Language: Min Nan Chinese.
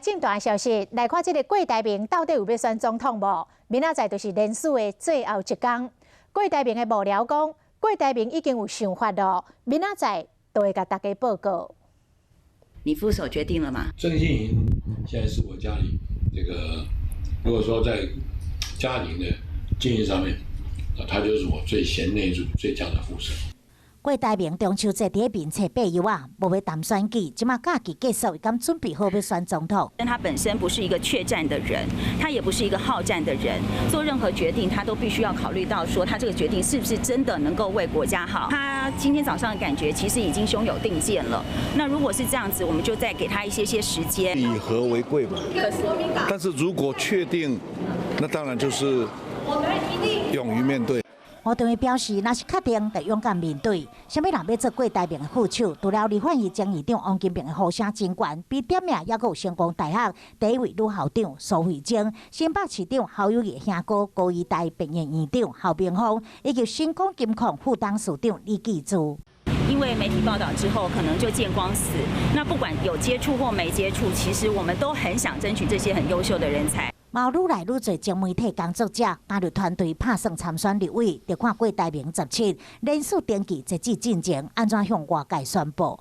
正大消息來看，這个郭台銘到底有欲選總統無？明仔載就是連署的最後一工。郭台銘的幕僚講，郭台銘已經有想法囉，明仔載就會共大家報告。你副手決定了嗎？鄭欣宜現在是我家裡這個，如果說在家庭的經營上面，他就是我最賢內助、最佳的副手。郭台銘中秋節佇咧面冊爬柚仔，無欲談選舉，這馬假期結束，伊敢準備好欲選總統。但他本身不是一個怯戰的人，他也不是一個好戰的人，做任何決定他都必須要考慮到，說他這個決定是不是真的能夠為國家好。他今天早上的感覺其實已經胸有定見了。那如果是這樣子，我們就再給他一些些時間。以和為貴嘛。但是如果確定，那當然就是勇於面對。吳敦義表示，若是確定，就勇敢面對。啥物人欲做郭台銘的副手？除了立法院前議長王金平的呼聲真懸，比點名猶閣有成功大學第一位女校長蘇慧貞、新北市長侯友宜的兄哥高醫大別院院長侯明鋒，以及新光金控副董事長李繼柱。因為媒體報道之後，可能就見光死。那不管有接觸或沒接觸，其實我們都很想爭取這些很優秀的人才。嘛有愈來愈濟前媒體工作者加入團隊拍算參選立委，就看郭台銘17連署登記截止進前，按怎向外界宣布。